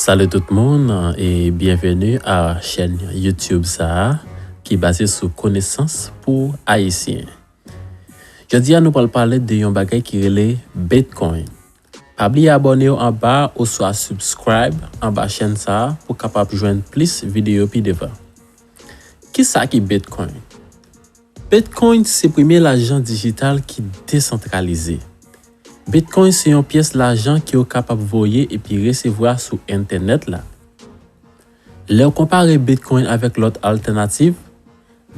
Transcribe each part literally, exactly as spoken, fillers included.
Salut tout moun e byenveni a chèn YouTube sa a ki baze sou konesans pou Ayisyen. Jodi a nou pral pale de yon bagay ki rele Bitcoin. Pa bliye abòne w anba a oswa subscribe anba chèn sa a pou w kapab jwenn plis videyo pi devan. Kisa ki Bitcoin? Bitcoin se premye lajan dijital ki desantralize. Bitcoin se yon pyès lajan ke w kapab voye epi resevwa sou entènèt la. Lè w konpare Bitcoin avèk lòt altènativ,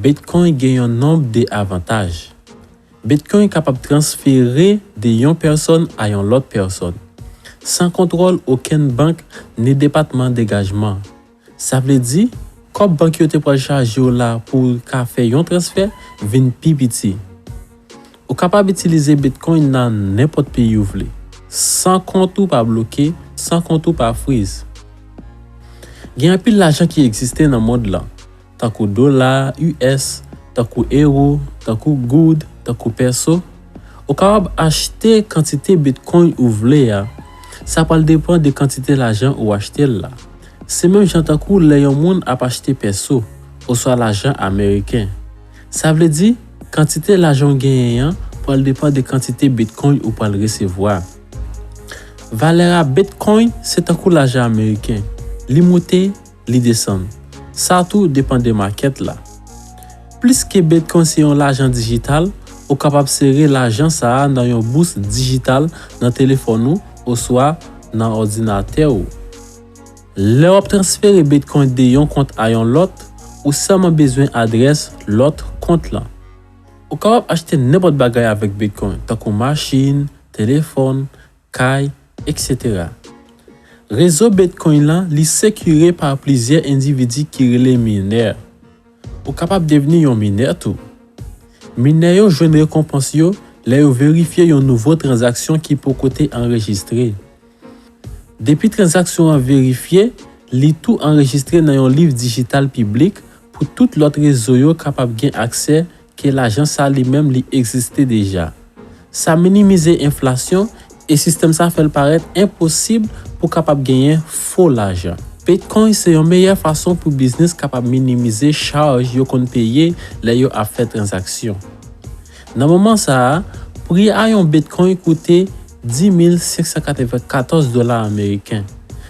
Bitcoin gen yon nonb de avantaj. Bitcoin kapab transfere de yon pèsòn a yon lòt pèsòn, san kontwòl okenn bank ni depatman degajman. Sa vle di, kòb bank yo te pral chaje w la pou w ka fè yon transfè vin pi piti. Ou kapab itilize Bitcoin nan nenpòt peyi w vle, san kont ou pa bloke, san kont ou pa friz. Gen anpil lajan ki egziste nan mond lan, tankou dola U S, tankou ewo, tankou goud, tankou pèso. Ou kapab achte kantite Bitcoin ou vle a. Sa pral depann de kantite lajan ou achte l la. Se menm jan tankou lè yon moun ap achte pèso oswa lajan ameriken. Sa vle di, kantite lajan w genyen an pral depann de kantite Bitcoin ou pral resevwa. Valè a Bitcoin se tankou lajan ameriken, li moute, li desann. Sa tou depann de makèt la. Pliske Bitcoin se yon lajan dijital, ou kapab sere lajan sa a nan yon bous dijital nan telefòn ou oswa nan òdinatè ou. Lè w ap transfere Bitcoin de yon kont a yon lòt, ou sèlman bezwen adrès lòt kont lan. Ou kapab achte nenpòt bagay avèk Bitcoin, tankou machin, telefòn, kay, etsetera. Rezo Bitcoin lan, li sekire pa plizyè endividi ki rele minè. Ou kapab devni yon minè tou. Minè yo jwenn rekonpans yo lè yo verifye yon nouvo tranzaksyon ki poko te anrejistre. Depi tranzaksyon an verifye, li tou anrejistre nan yon liv dijital piblik pou tout lòt rezo yo kapab gen aksè ke lajan sa li menm li egziste deja. Sa minimize enflasyon e sistèm sa fè l parèt enposib pou kapab genyen fo lajan. Bitcoin se yon meyè fason pou biznis kapab minimize chaj yo konn peye lè yo ap fè tranzaksyon. Nan moman sa a, pri a yon Bitcoin koute dis mil senk san katreven katòz dola ameriken.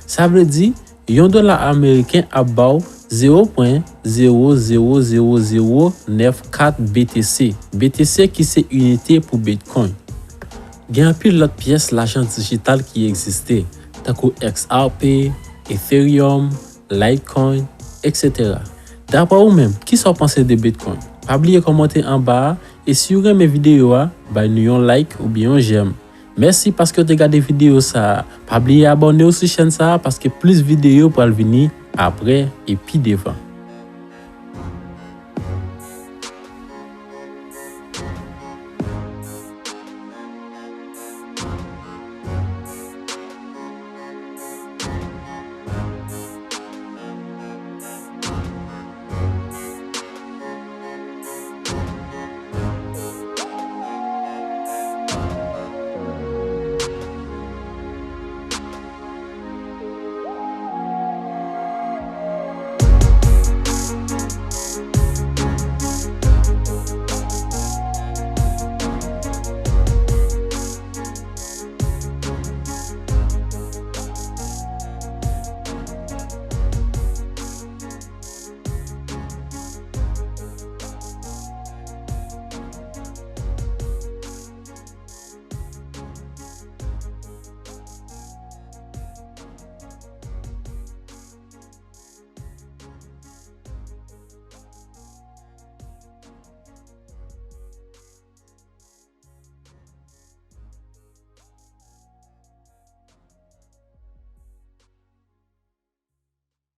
Sa vle di, yon dola ameriken ap ba w zewo pwen zewo zewo zewo zewo nèf kat B T C, B T C ki se inite pou Bitcoin. Gen anpil lòt pyès lajan dijital ki egziste, tankou X R P, Ethereum, Litecoin, etsetera. Daprè ou menm, kisa w panse de Bitcoin? Pa bliye kòmante anba a, e si w renmen videyo a, bay nou yon like oubyen yon j'aime. Mèsi paske w te gade videyo sa a. Pa bliye abòne w sou chèn sa a paske plis videyo pral vini apre e pi devan.